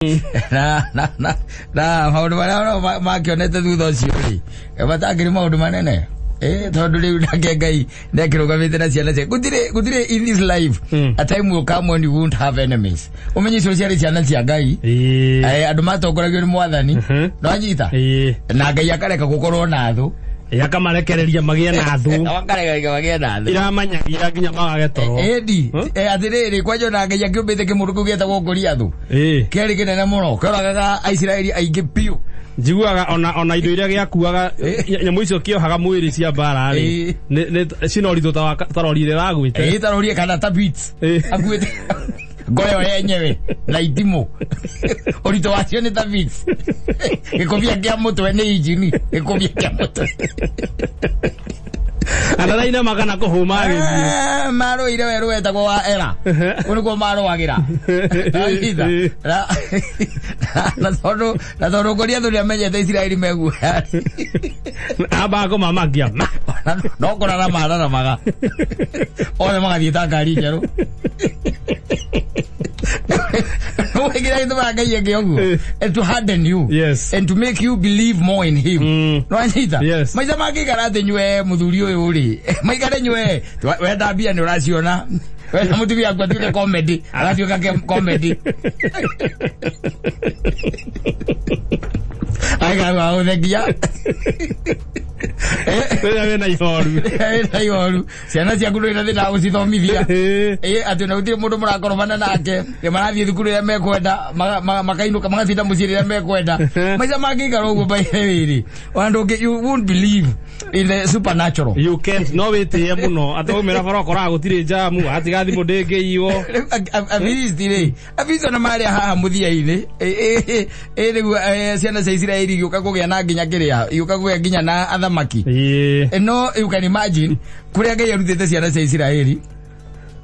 Na maũndũ marĩa makĩonete thutha ũcio rĩ, matakĩrĩ maũndũ manene. Tondũ rĩu nake Ngai nĩakĩrũgamĩte na ciana ciake. Gũtirĩ in this life a time will come when you won't have enemies. Ũmenye icio ciarĩ ciana cia Ngai. Andũ matongoragio nĩ Mwathani. Nĩwanyita? Na Ngai akareka gũkorwo na thũ. Akamarekereria magĩe na thũ. Akarekereria magĩe na thũ. Iramanyagira nginya magage toro. Ĩndi, atĩrĩrĩ, kwanja ona Ngai akĩũmbĩte kĩmũndũ kĩu gĩetagwo Goliathũ. Kĩarĩ kĩnene mũno, kĩoragaga Aisiraeli aingĩ biũ. Njiguaga ona indo iria gĩakuaga, nyamũ icio kĩohaga mwĩrĩ cia mbara rĩ, cina ũritũ ta rori ĩrĩa ĩragwĩte. Ta rori kana ta beats. Akuĩte ngoyo yenyewe na itimũ. Ũritũ wacio nĩ ta beats. Gĩkũbia kĩa mũtwe nĩ injini, gĩkũbia kĩa mũtwe. Anaraina magana kũhũma agĩthiĩ. Marũire werũ wetagwo wa Ela. Kũu nĩkuo marũagĩra. Na tondũ Goliathũ nĩamenyete Isiraeli meguoya. Ambaga kũmamakia. No kũrarama araramaga. Othe magathiĩ ta ngari njerũ. Kĩrĩa gĩtũmaga Ngai eke ũguo? And to harden you. Yes. And to make you believe more in him. Nĩwanyita? Yes. Maica mangĩikara atĩ nyue mũthuri ũyũ rĩ, maikare nyue, wenda mbia nĩ ũraciona. Wenda mũtumia waku atuĩke comedy, agatuĩka comedy. Aikara wa gũthekia. Rĩrĩa wĩna ihoru. Wĩna ihoru. Ciana ciaku ndũrĩ na thĩna wa gũcithomithia. Atĩ ona gũtirĩ mũndũ mũrakorobana nake, nĩ marathiĩ thukuru rĩrĩa mekwenda, makainũka, magatinda mũciĩ rĩrĩa mekwenda. Maica mangĩikara ũguo by the way rĩ, ona ndũngĩ, you won't believe in the supernatural. You can't, no wĩtĩe mũno. Atĩ waumĩra bara ũkoraga gũtirĩ njamu, atiga thimũ ndĩngĩiywo. Rĩu Afilisti rĩ, Afilisti ona marĩ haha mũthia-inĩ, nĩguo, ciana cia Isiraeli igĩũka kũgĩa na nginya kĩrĩa, igĩũka kũgĩa nginya na athamaki. No you can imagine kũrĩa Ngai arutĩte ciana cia Isiraeli,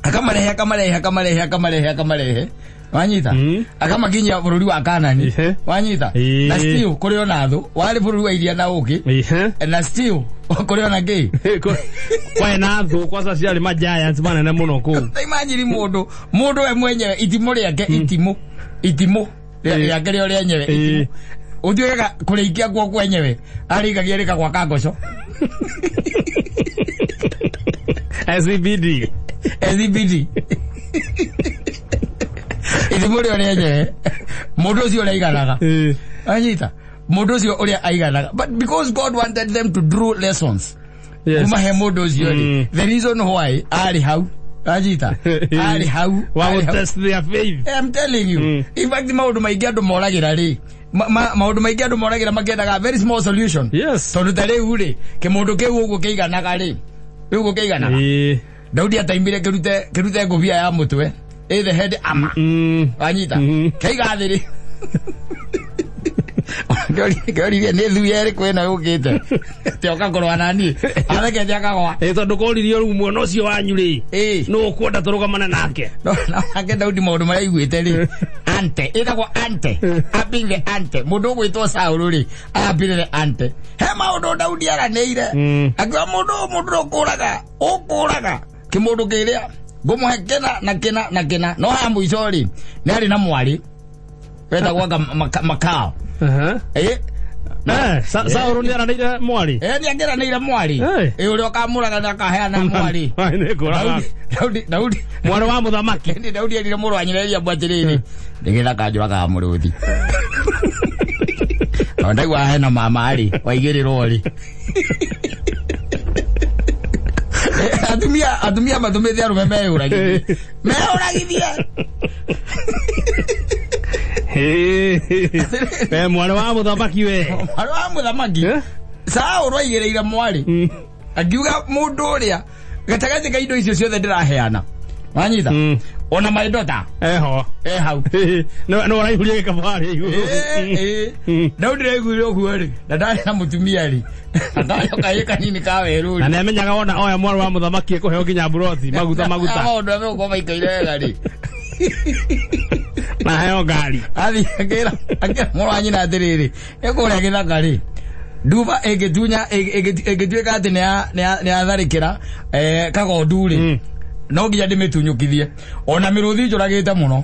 akamarehe, akamarehe, akamarehe, akamarehe, akamarehe. Wanyita? Akamakinyia bũrũri wa Kanani. Wanyita? Na still kũrĩ ona thũ, warĩ bũrũri wa iria na ũkĩ. Na still kũrĩ ona kĩ? Kwarĩ na thũ, kwanza ciarĩ ma giants manene mũno kũu. Ta imagine mũndũ we mwenyewe itimũ rĩake, itimũ, itimũ rĩake rĩo rĩenyewe, itimũ. Ũtuĩkaga kũrĩikia kuo kwenyewe, arĩikagia rĩkagwa kangoco. SCBD. SCBD. Itimũ rĩo rĩenyewe, mũndũ ũcio ũrĩa aiganaga. Anyita? Mũndũ ũcio ũrĩa aiganaga. But because God wanted them to draw lessons. Kuma he mũndũ ũcio rĩ, the reason why arĩ hau. Anyita? Arĩ hau. Wa Arĩ hau. test their faith. I'm telling you. In fact, maũndũ maingĩ andũ moragĩra rĩ, maũndũ maingĩ andũ moragĩra makĩendaga very small solution. Tondũ ta rĩu rĩ, kĩmũndũ kĩu ũguo kĩiganaga rĩ, rĩu ũguo kĩiganaga. Daudi ataimire kĩrute ngũbia ya mũtwe. The head ama. Wanyita? Kĩiga thĩ rĩ. Kĩoririe nĩ thuya ĩrĩkũ ĩno yũkĩte? Te oka kũrũa na niĩ. Athekete akagwa. Tondũ kũririo rĩu mwena ũcio wanyu rĩ, nũ ũkwenda tũrũgamane nake? No, no, nake Daudi maũndũ marĩa aiguĩte rĩ, ante, ĩtagwo ante, upping the ante. Mũndũ ũgwĩtwo Saũlũ rĩ, upping the ante. He maũndũ Daudi aranĩire. Akiuga mũndũ ũyũ, mũndũ ũrĩa ũkũraga, ũkũraga. Kĩmũndũ kĩrĩa, ngũmũhe kĩna na kĩna na kĩna. No haha mũico rĩ, nĩ arĩ na mwarĩ. Wetagwo anga Makao. Saũlũ nĩ aranĩire mwarĩ? Nĩ angĩranĩire mwarĩ. Ũrĩa ũkamũraga nĩ akaheana mwarĩ. Nĩ ngũraga. Daudi, Daudi, Daudi. Mwarĩ wa mũthamaki. Ĩndĩ Daudi erire mũrũ wa nyina Eliabu atĩrĩrĩ, nĩgetha kanjũragaga mũrũthi. Na ndaigua hena mama rĩ, waigĩrĩrwo rĩ. Atumia matũmĩte arũme meyũragithie. Meyũragithie. Mwarĩ wa mũthamaki we. Mwarĩ wa mũthamaki. Saũlũ aigĩrĩire mwarĩ. Akiuga mũndũ ũrĩa gatagatĩ ka indo icio ciothe ndĩraheana. Wanyita? Ona my daughter. Eho. Hau. No, no ũraihuria gĩkabũ harĩa igũrũ. Daudi nĩaiguire ũguo rĩ, na ndarĩ na mũtumia rĩ. Na ndarĩ o kahĩĩ kanini ka werũ rĩ. Na nĩamenyaga wona oya mwarĩ wa mũthamaki ekũheo nginya mburoti, maguta, maguta. Maũndũ megũkorwo maikaire wega rĩ. Na heo ngari. Athiĩ akĩra mũrũ wa nyina atĩrĩrĩ, ĩkũrĩa gĩthaka rĩ, nduba ĩngĩtunya, ĩngĩtuĩka atĩ nĩ yatharĩkĩra, kagondu rĩ. No nginya ndĩmĩtunyũkithie. Ona mĩrũthi njũragĩte mũno.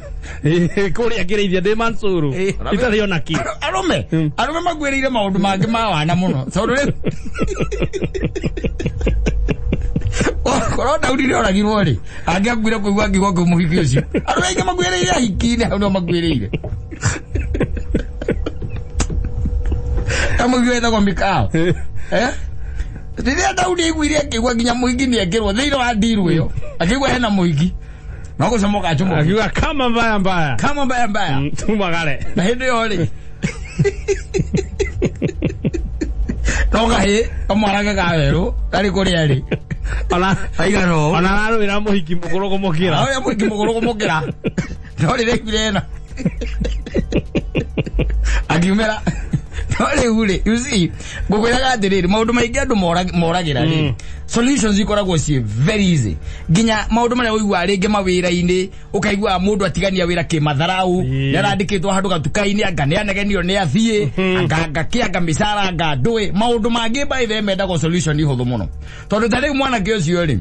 Kũrĩa ngĩrĩithia ndĩ Mansuru. Itarĩ ona kĩ. Arũme, arũme makuĩrĩire maũndũ mangĩ ma wana mũno. Tondũ rĩu korwo Daudi nĩ oragirwo rĩ, angĩakuire kũigua ngiuga kwĩ mũhiki ũcio. Arũme aingĩ makuĩrĩire ahiki-inĩ hau nĩho makuĩrĩire. Kamũhiki wetagwo Mikao. Eh? Rĩrĩa Daudi aiguire akĩigua nginya mũhiki nĩ ekĩrwo thĩinĩ wa ndiru ĩyo, akĩigua hena mũhiki. No gũcomoka acomoka. Akiuga kama mbaya mbaya. Kama mbaya mbaya. Tumagare. Na hĩndĩ ĩyo rĩ, no gahĩ kamwarage ka werũ karĩ kũrĩa rĩ. Ona Aigana ũũ. ona ararũĩra mũhiki mũkũrũ kũmũkĩra. Ararũĩra mũhiki mũkũrũ kũmũkĩra. No rĩrĩa aiguire ena. Akiumĩra. No rĩu rĩ, you see, ngũkwĩraga atĩrĩrĩ, maũndũ maingĩ andũ moragĩra rĩ, solutions ikoragwo ciĩ very easy. Nginya maũndũ marĩa ũiguaga rĩngĩ mawĩra-inĩ, ũkaigua mũndũ atigania wĩra kĩmatharau, nĩarandĩkĩtwo handũ gatuka-inĩ, anga nĩanegenio nĩathiĩ, anga kĩ, anga mĩcara, anga ndũĩ. Maũndũ mangĩ by the way mendagwo solution ihũthũ mũno. Tondũ ta rĩu mwanake ũcio rĩ,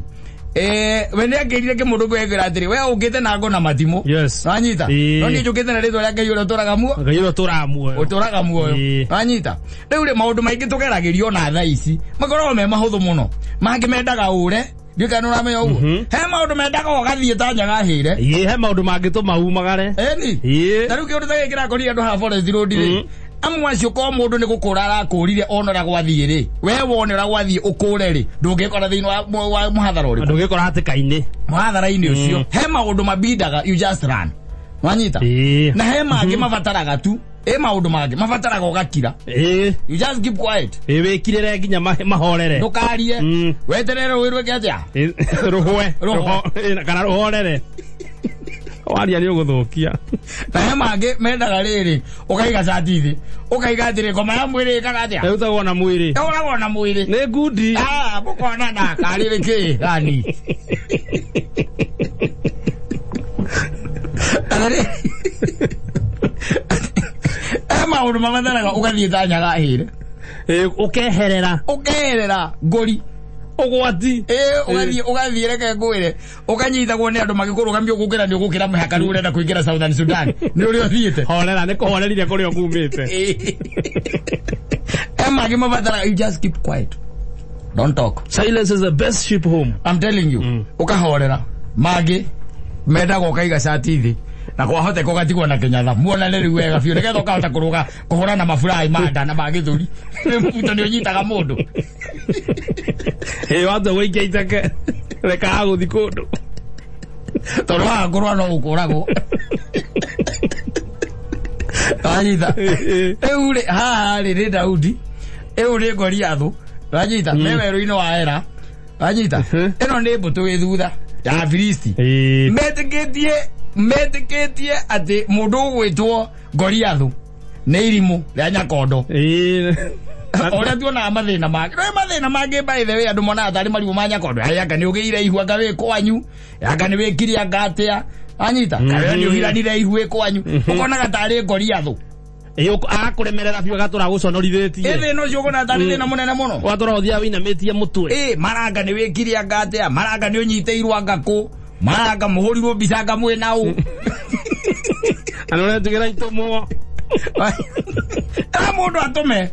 we nĩakĩrire kĩmũndũ kwĩra atĩrĩ, we ũkĩte na ngo na matimũ. Yes. Wanyita? No niĩ njũkĩte na rĩtwa rĩa Ngai ũrĩa ũtũraga muoyo. Ngai ũrĩa ũtũraga muoyo. Ũtũraga muoyo. Wanyita? Rĩu rĩ, maũndũ maingĩ tũgeragĩrio na thaa ici makoragwo me mahũthũ mũno. Mangĩ mendaga ũre, ndiũĩ kana nĩũramenya ũguo. He maũndũ mendaga ũgathiĩ ta nyaga hĩre. Ĩĩ, he maũndũ mangĩtũma umagare. Ĩni. Ta rĩu kĩũndũ ta gĩkĩ kĩrakorire andũ haha Forest Road rĩ. Amwe acio korwo mũndũ nĩ gũkũra arakũrire ona ũrĩa gwathiĩ rĩ, we wone ũrĩa gwathiĩ ũkũre rĩ, ndũngĩkora thĩinĩ wa mũhathara ũrĩkũ? Ndũngĩkora hatĩka-inĩ. Mũhathara-inĩ ũcio. He maũndũ mabindaga, you just run. Wanyita? Na he mangĩ mabataraga tu. Ĩ maũndũ mangĩ mabataraga ũgakira. You just keep quiet. Ĩ, wĩkirĩre nginya mahorere. Ndũkarie. Weterere rũĩ rwĩke atĩa? Ĩ, rũhwe. Rũhwe. Ĩ, kana rũhorere. Waria nĩ ũgũthũkia. Na he mangĩ mendaga rĩrĩ, ũkaiga cati thĩ, ũkaiga atĩrĩ, ngoma ya mwĩrĩ ĩkaga atĩa? Ĩrutagwo na mwĩrĩ. Ĩrutagwo na mwĩrĩ. Nĩ ngundi. Mũkona na karĩ kĩ? Gani? Atĩrĩ, he maũndũ mabataraga ũgathiĩ ta nyaga hĩre. Ĩ, ũkeherera. Ũkeherera ngũri. Ũgwati. Ĩ, ũgathiĩ reke ngwĩre. Ũkanyitagwo nĩ andũ magĩkũrũgamia ũgũkĩra nĩ ũgũkĩra mũhaka rĩu ũrenda kũingĩra Southern Sudan. Nĩ ũrĩa ũthiĩte. Horera, nĩ kũhorerire kũrĩa ũkumĩte. He mangĩ mabataraga, you just keep quiet. Don't talk. Silence is the best ship home. I'm telling you. Ũkahorera. Mangĩ mendaga ũkaiga cati thĩ. Na kwahoteka ũgatigwo na kĩnyatha. Muonane rĩu wega biũ nĩgetha ũkahota kũrũga kũhũra na maburai ma nda na ma gĩthũri. Nĩ mũbuto nĩ ũnyitaga mũndũ. Ĩ, watua gũikia iteke. Reka agũthi kũndũ. Tondũ waga kũrũa no ũkũragwo. Wanyita? Rĩu rĩ, haha rĩ, nĩ Daudi. Ĩyo nĩ Goliathũ. Wanyita? Me werũ-inĩ wa Ela. Wanyita? Ĩno nĩ mbũtũ ĩ thutha ya Afilisti. Metĩkĩtie atĩ mũndũ ũgwĩtwo Goliathũ nĩ irimũ rĩa Nyakondo. Ũrĩa tuonaga mathĩna mangĩ. Nĩ mathĩna mangĩ by the way andũ monaga tarĩ marimũ ma Nyakondo. Ai, anga nĩ ũgĩire ihu, anga wĩ kwanyu, anga nĩ wĩkire anga atĩa. Wanyita? Kana nĩ ũhiranire ihu wĩ kwanyu. Ũkonaga tarĩ Goliathũ. Ĩ, akũremerera biũ agatũra agũconorithĩtie. Ĩ, thĩna ũcio ũkonaga tarĩ thĩna mũnene mũno. Ũgatũra ũthiaga wĩinamĩtie mũtwe. Ĩ, maranga nĩ wĩkire anga atĩa, maranga nĩ ũnyitĩirwo anga kũ, maranga mũhũrirwo mbica anga mwĩ na ũ. Na nĩ ũretigĩra itũmwo. Mũndũ atũme.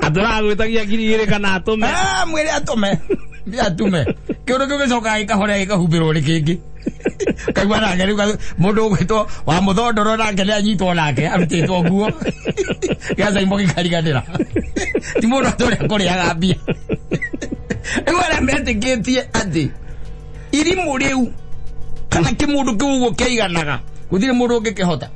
Atũraga gwĩtagia ngiri igĩrĩ kana atũme. Mwĩre atũme. Mbia atume. Kĩũndũ kĩu gĩcokaga gĩkahorera gĩkahumbĩrwo nĩ kĩngĩ. Kaigua nake rĩu mũndũ ũgwĩtwo wa mũthondoro nake nĩ anyitwo nake arutĩtwo nguo. Gĩacaimbo gĩkariganĩra. Ti mũndũ atĩ ũrĩa kũrĩaga mbia. Rĩu arĩa metĩkĩtie atĩ irimũ rĩu kana kĩmũndũ kĩu ũguo kĩaiganaga gũtirĩ mũndũ ũngĩkĩhota.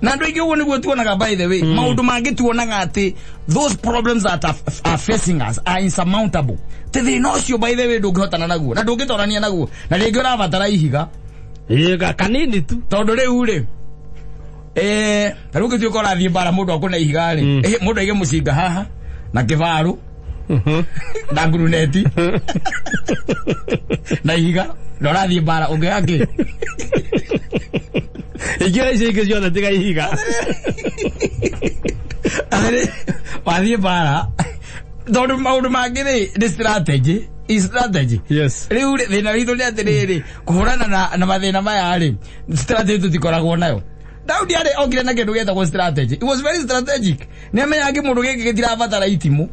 Na andũ aingĩ ũguo nĩguo tuonaga by the way. Maũndũ mangĩ tuonaga atĩ those problems that are facing us are insurmountable. Ti thĩna ũcio by the way ndũngĩhotana naguo na ndũngĩtorania naguo na rĩngĩ ũrabatara ihiga. Ĩ, kanini tu. Tondũ rĩu rĩ, ta rĩu ũngĩtuĩka ũrathiĩ mbara mũndũ akũne ihiga rĩ, mũndũ aige mũcinga haha na kĩbarũ na nguruneti na ihiga na ũrathiĩ mbara ũngĩoya kĩ? Ingĩoya icio ingĩ ciothe tiga ihiga. Atĩrĩ, wathiĩ mbara tondũ maũndũ mangĩ rĩ nĩ strategy. Is strategy. Yes. Rĩu rĩ, thĩna witũ nĩ atĩrĩrĩ, kũhũrana na mathĩna maya rĩ, strategy tũtikoragwo nayo. Daudi arĩ okire na kĩndũ gĩtagwo strategy. It was very strategic. Nĩ amenyaga kĩmũndũ gĩkĩ gĩtirabatara itimũ.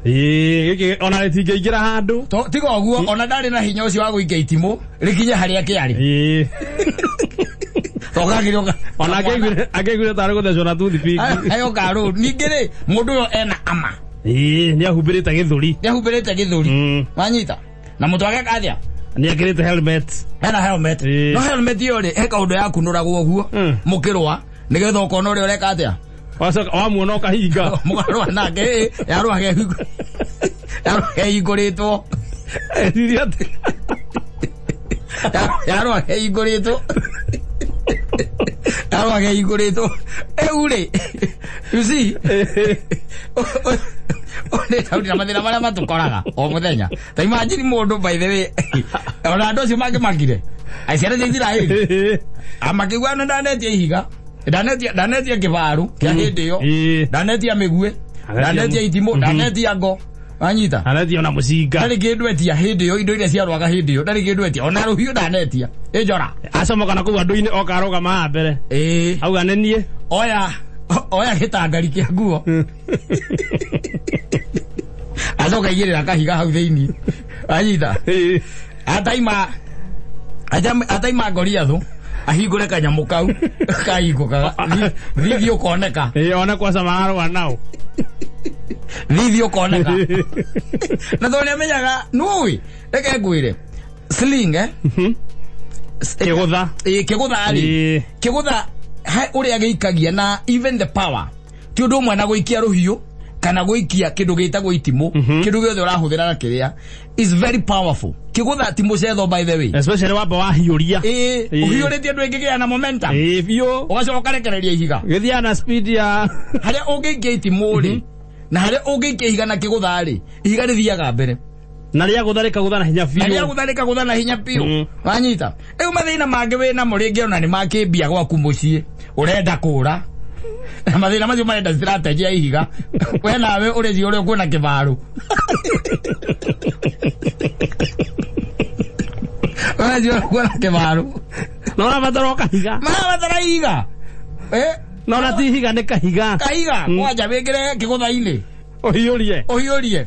Ĩĩ, gĩkĩ ona rĩtingĩingĩra handũ. Tiga ũguo, ona ndarĩ na hinya ũcio wa gũikia itimũ rĩkinye harĩa kĩarĩ. Ĩĩ. Tokagĩrĩ Ona angĩaiguire tarĩ gũthecwo na toothpick. ayo karũ. Ningĩ rĩ, mũndũ ũyũ ena ama. Ĩĩ, nĩ ahumbĩrĩte gĩthũri. Nĩ ahumbĩrĩte gĩthũri. Wanyita? Na mũtwe wake kathĩa? Nĩ ekĩrĩte helmet. Ena helmet. No helmet ĩyo rĩ, he kaũndũ yakunũragwo ũguo, mũkĩrũa, nĩgetha ũkona ũrĩa ũreka atĩa. Wacoka wamuona ũkahinga. Mũkarũa nake, yarũa kehingũrĩtwo. Eririe atĩ. Yarũa kehingũrĩtwo. Yarũa kehingũrĩtwo. Rĩu rĩ, you see, Daudi na mathĩna marĩa matũkoraga o mũthenya. Ta imagine mũndũ, by the way, ona andũ acio mangĩmakire. Ciana cia Isiraeli. Amakiuga na ndanetia ihiga. Ndanetia kĩbaru kĩa hĩndĩ ĩyo. Ndanetia mĩguĩ. Ndanetia itimũ, ndanetia ngo. Wanyita? Ndanetia ona mũcinga. Ndarĩ kĩndũ etia hĩndĩ ĩyo, indo iria ciarũaga hĩndĩ ĩyo, ndarĩ kĩndũ etia. Ona rũhiũ ndanetia. Ĩnjora. Acomoka na kũu andũ-inĩ oka arũgama haha mbere. Ĩĩ. Auga nĩ niĩ. Oya gĩtangari kĩa nguo. Acoka aigĩrĩra kahiga hau thĩinĩ. Wanyita? Ataima Goliath ahingũre kanyamũ kau kahingũkaga thithi ũkoneka. Ĩĩ, ona kwaca mararũa nao. Thithi ũkoneka. Na tondũ nĩamenyaga nũĩ, reke ngwĩre. Sling, Kĩgũtha. Ĩĩ, kĩgũtha rĩ. Kĩgũtha ũrĩa gĩikagia na even the power. Ti ũndũ ũmwe na gũikia rũhiũ kana gũikia kĩndũ gĩtagwo itimũ, kĩndũ gĩothe ũrahũthĩra na kĩrĩa is very powerful. Kĩgũtha ti mũcetho, by the way. Especially wamba wahiũria. Ĩĩ, ũhiũrĩtie andũ aingĩ na momentum. Ĩĩ, biũ. Ũgacoka ũkarekereria ihiga. Gĩthiaga na speed ya harĩa ũngĩikia itimũ rĩ, na harĩa ũngĩikia ihiga na kĩgũtha rĩ, ihiga rĩthiaga mbere. Na rĩa gũtha rĩkagũtha na hinya biũ. Na rĩa gũtha rĩkagũtha na hinya biũ. Wanyita? Rĩu mathĩna mangĩ wĩnamo rĩngĩ ona nĩ makĩmbia gwaku mũciĩ, ũrenda kũra. Na mathĩna macio marenda strategy ya ihiga. We nawe ũrĩci ũrĩa ũkuona kĩbaru. Ũreci ũrĩa ũkuona kĩbaru. Na ũrabatara o kahiga. Marabatara ihiga. Na ona ti ihiga nĩ kahiga. Kahiga, kwanja wĩkĩre kĩgũtha-inĩ. Ũhiũrie. Ũhiũrie.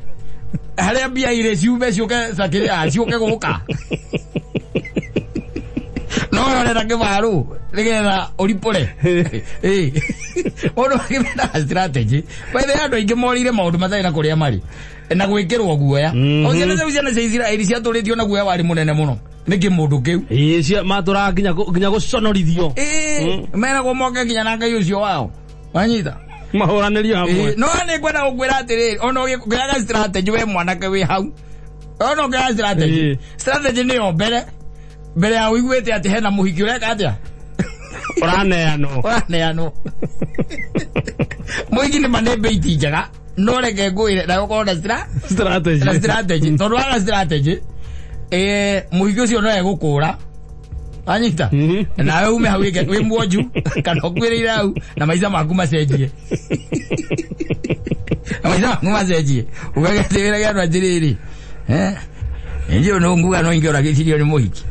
Harĩa mbia irĩ ciume ciũke cakĩrĩa, ciũke gũka. No ũrenda kĩbaru nĩgetha ũripũre. Mũndũ akĩmenda strategy. By the way, andũ aingĩ morĩire maũndũ matarĩ na kũrĩa marĩ. Na gwĩkĩrwo guoya. O ciana cia ciana cia Isiraeli ciatũrĩtio na guoya warĩ mũnene mũno. Nĩ kĩmũndũ kĩu. Ĩĩ, cia matũraga nginya gũconorithio. Ĩĩ, meragwo moke nginya na Ngai ũcio wao. Wanyita? Mahũranĩrio hamwe. No nĩ ngwenda gũkwĩra atĩrĩrĩ, ona ũgĩaga strategy we mwanake wĩ hau. Ona ũngĩaga strategy. Strategy nĩyo mbere. Mbere ya ũiguĩte atĩ hena mũhiki ũreka atĩa? Ũraneanwo. Ũraneanwo. Mũhiki nĩ ma nĩ mbĩiti njega. No reke ngwĩre na ũkorwo na strategy. Na strategy. Tondũ waga strategy, mũhiki ũcio no egũkũra. Wanyita? Nawe ume hau wĩ mwonju kana ũkuĩrĩire hau na maica maku macenjie. Na maica maku macenjie. Ũgagĩtĩra gĩa andũ atĩrĩrĩ. Ndio no nguga no ingĩoragĩcirio nĩ mũhiki.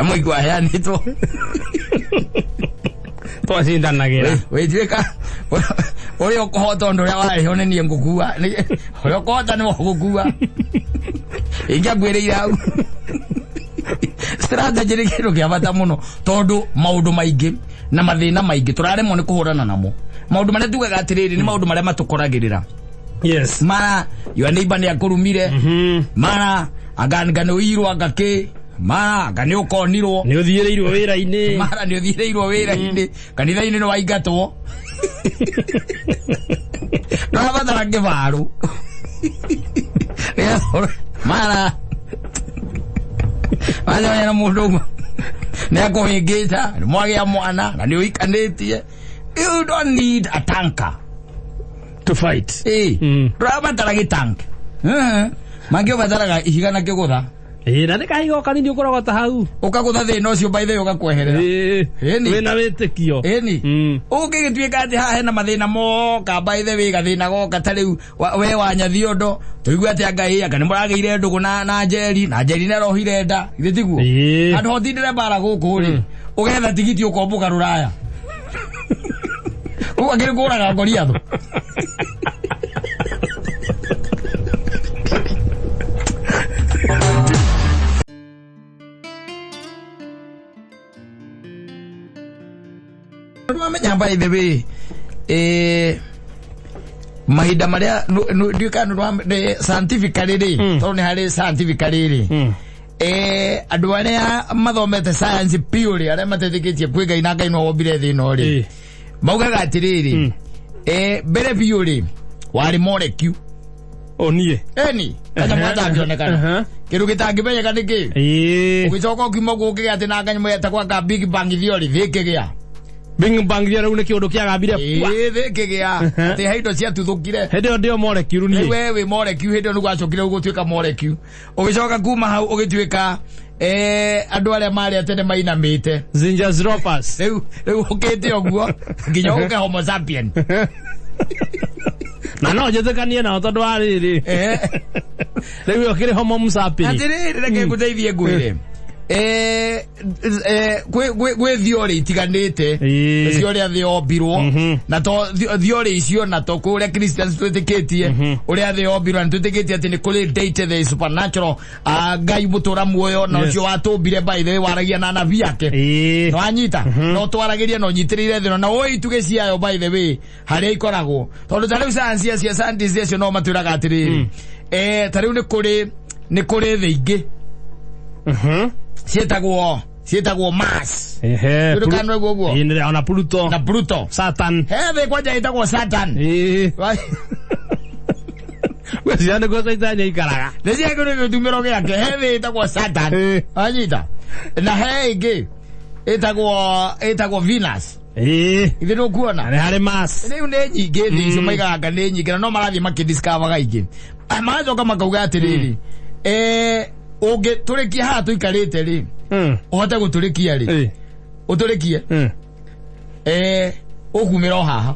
Mũhiki waheanĩtwo. Twacindanagĩra. Wĩtuĩka ũrĩa ũkũhota ũndũ ũrĩa warĩho nĩ niĩ ngũkua. Ũrĩa ũkũhota nĩwe ũgũkua. Ingĩakuĩrĩire hau. Strategy nĩ kĩndũ kĩa bata mũno tondũ maũndũ maingĩ na mathĩna maingĩ tũraremwo nĩ kũhũrana namo. Maũndũ marĩa tugaga atĩrĩrĩ nĩ maũndũ marĩa matũkoragĩrĩra. Yes. Mara your neighbor nĩ akũrumire. Mara anga nĩ ũirwo anga kĩ. Mara anga nĩ ũkonirwo. Nĩ ũthiĩrĩirwo wĩra-inĩ. Mara nĩ ũthiĩrĩirwo wĩra-inĩ. Kanitha-inĩ nĩ waingatwo. Ndũrabatara kĩbaru. Mara Wacemania na mũndũ ũmwe nĩ akũhĩngĩca, nĩ mwagĩa mwana na nĩ ũikanĩtie. You don't need a tanker to fight. Ndũrabatara gĩtank. Mangĩ ũbataraga ihiga na kĩgũtha. Ĩĩ, na nĩ kahiga kanini ũkũrogota hau. Ũkagũtha thĩna ũcio by the way ũgakweherera. Ĩĩ. Ĩni. Wĩna wĩtĩkio. Ĩni. Ũngĩgĩtuĩka atĩ haha hena mathĩna moka by the way gathĩna goka ta rĩu we wa Nyathiondo tũigue atĩ anga ĩ anga nĩ mũragĩire ndũgũ na Njeri na Njeri nĩ arohire nda githĩ tiguo? Ĩĩ. Handũ ha ũtindĩre mbara gũkũ rĩ, ũgetha tigiti ũkombũka rũraya. Ũguo akĩrĩ kũraga Goliath. Nĩwamenya by the way, mahinda marĩa ndiũĩ kana scientifically rĩ, tondũ nĩ harĩ scientifically rĩ, andũ arĩa mathomete science biũ rĩ, arĩa matetĩkĩtie kwĩ Ngai na Ngai no wombire thĩ ĩno rĩ, maugaga atĩrĩrĩ, mbere biũ rĩ, warĩ molecule. O niĩ. Eni, kanyamũ gatangĩonekana. Kĩndũ gĩtangĩmenyeka nĩ kĩ? Ũgĩcoka ũkiuma ũguo ũkĩgĩa atĩ na kanyamũ getagwo ka Big Bang Theory, thĩ ĩkĩgĩa. Big Bang Theory rĩu nĩ kĩũndũ kĩagambire. Ĩĩ, thĩ ĩkĩgĩa. Atĩ he indo ciatuthũkire. Hĩndĩ ĩyo ndĩo molecule niĩ. Rĩu we wĩ molecule, hĩndĩ ĩyo nĩguo wacokire gũtuĩka molecule. Ũgĩcoka kuma hau ũgĩtuĩka, andũ arĩa marĩ a tene mainamĩte. Zinjanthropus. Rĩu ũkĩte ũguo nginya ũke Homo sapien. Na no njĩtĩkanie nao tondũ wa rĩrĩ. Rĩu ĩyo kĩrĩ Homo sapien. Atĩrĩrĩ, reke ngũteithie ngwĩre. Gwĩ theory itiganĩte. Cio ũrĩa thĩ yombirwo. Na to theory icio, na to kũrĩa Christians twĩtĩkĩtie, ũrĩa thĩ yombirwo, na twĩtĩkĩtie atĩ nĩ kũrĩ deity, the supernatural, Ngai mũtũra muoyo, na ũcio watũmbire by the way, waragia na anabii ake. Nĩwanyita? No twaragĩrie na ũnyitĩrĩire thĩ ĩno, na ũĩ itugĩ ciayo by the way, harĩa ikoragwo. Tondũ ta rĩu science acio, scientists acio no matwĩraga atĩrĩrĩ, ta rĩu nĩ kũrĩ thĩ ingĩ. Ciĩtagwo Mars. Nĩ kana ũguo ũguo? Ĩĩ, nĩ ona Pluto. Na Pluto. Saturn. He thĩ kwanja ĩtagwo Saturn. Gwĩciria nĩkuo Saitani aikaraga. Nĩ ciakĩrĩ gĩtumĩro gĩake. He thĩ ĩtagwo Saturn. Wanyita? Na he ĩngĩ ĩtagwo Venus. Ithe nĩũkuona? Nĩ harĩ Mars. Rĩu nĩ nyingĩ thĩ icio maigaga anga nĩ nyingĩ, na no marathiĩ makĩdiscover ingĩ. Magacoka makauga atĩrĩrĩ, ũngĩtũrĩkia haha tũikarĩte rĩ, ũhote gũtũrĩkia rĩ, ũtũrĩkie, ũkumĩra o haha.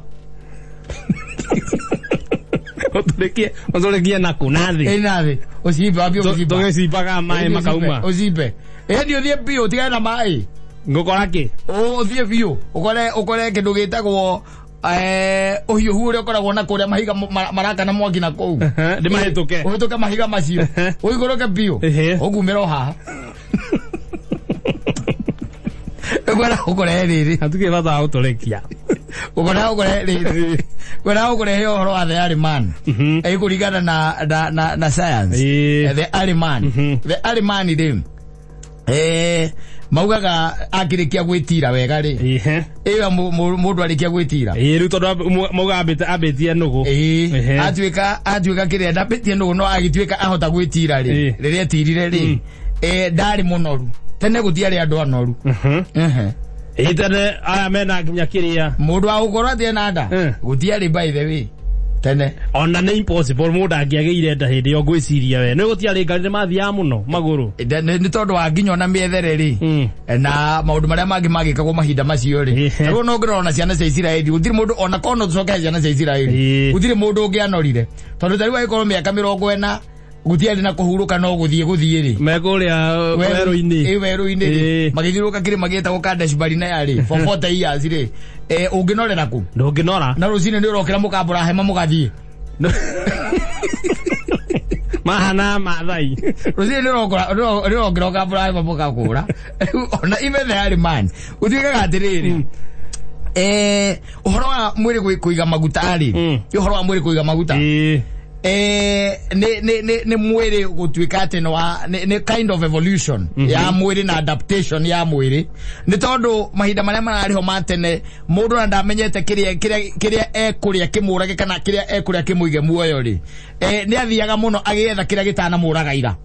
Ũtũrĩkie, ũtũrĩkie na kũ, na thĩ? Na thĩ. Ũcimbe, wambie gũcimba. Tũgĩcimbaga maĩ makauma. Ũcimbe. Nĩ ũthiĩ biũ, ũtigane na maĩ. Ngũkora kĩ? Ũthiĩ biũ, ũkore kĩndũ gĩtagwo, ũhiũhu ũrĩa ũkoragwo na kũrĩa mahiga marakana mwaki na kũu. Ndĩmahĩtũke. Ũhĩtũke mahiga macio. Ũikũrũke biũ. Ũkumĩra o haha. Ũkwenda gũkũrehe rĩrĩ. Hatikĩrĩ bata wa gũtũrĩkia. Ũkwenda gũkũrehe rĩrĩ. Ũkwenda gũkũrehe ũhoro wa the early man. Ĩkũringana na science. The early man. The early man rĩ. Maugaga akĩrĩkia gwĩtira wega rĩ. Ĩyo mũndũ arĩkia gwĩtira. Rĩu tondũ maugaga ambĩtie nũgũ. Atuĩka kĩrĩa ndambĩtie nũgũ, no agĩtuĩka ahota gwĩtira rĩ. Rĩrĩa etirire rĩ. Ndarĩ mũnoru. Tene gũtiarĩ andũ anoru. Tene aya mena nginya kĩrĩa. Mũndũ wa gũkorwo atĩ ena nda. Gũtiarĩ by the way. Tene. Ona nĩ impossible mũndũ angĩagĩire nda hĩndĩ ĩyo ngwĩciria we. Nĩ gũtiarĩ ngari, nĩ mathiaga mũno magũrũ. Nĩ tondũ wa nginya ona mĩethere rĩ. Na maũndũ marĩa mangĩ magĩkagwo mahinda macio rĩ. Rĩu no ũngĩrora ona ciana cia Isiraeli, gũtirĩ mũndũ, ona korwo no tũcoke ciana cia Isiraeli. Gũtirĩ mũndũ ũngĩanorire. Tondũ ta rĩu angĩkorwo mĩaka mĩrongo ĩna gũtiarĩ na kũhurũka no gũthiĩ gũthiĩ rĩ. Me kũrĩa werũ-inĩ. Werũ-inĩ rĩ. Magĩthiũrũrũka kĩrĩma gĩtagwo Kadesh Barnea rĩ, for 40 years rĩ. Ũngĩnorera kũ? Ndũngĩnora. Na rũcinĩ nĩ ũrokĩra mũkambũra hema mũgathiĩ. Mahana Maathai. Rũcinĩ nĩ ũrokĩra ũkambũra hema mũkakũra. Ona even the early man. Gũtuĩkaga atĩrĩrĩ. Ũhoro wa mwĩrĩ kũiga maguta rĩ. Nĩ ũhoro wa mwĩrĩ kũiga maguta. Nĩ mwĩrĩ gũtuĩka atĩ nĩ wa, nĩ kind of evolution ya mwĩrĩ na adaptation ya mwĩrĩ. Nĩ tondũ mahinda marĩa mararĩ ho ma tene, mũndũ ona ndamenyete kĩrĩa ekũrĩa kĩmũrage kana kĩrĩa ekũrĩa kĩmũige muoyo rĩ. Nĩ athiaga mũno agĩetha kĩrĩa gĩtanamũraga ira.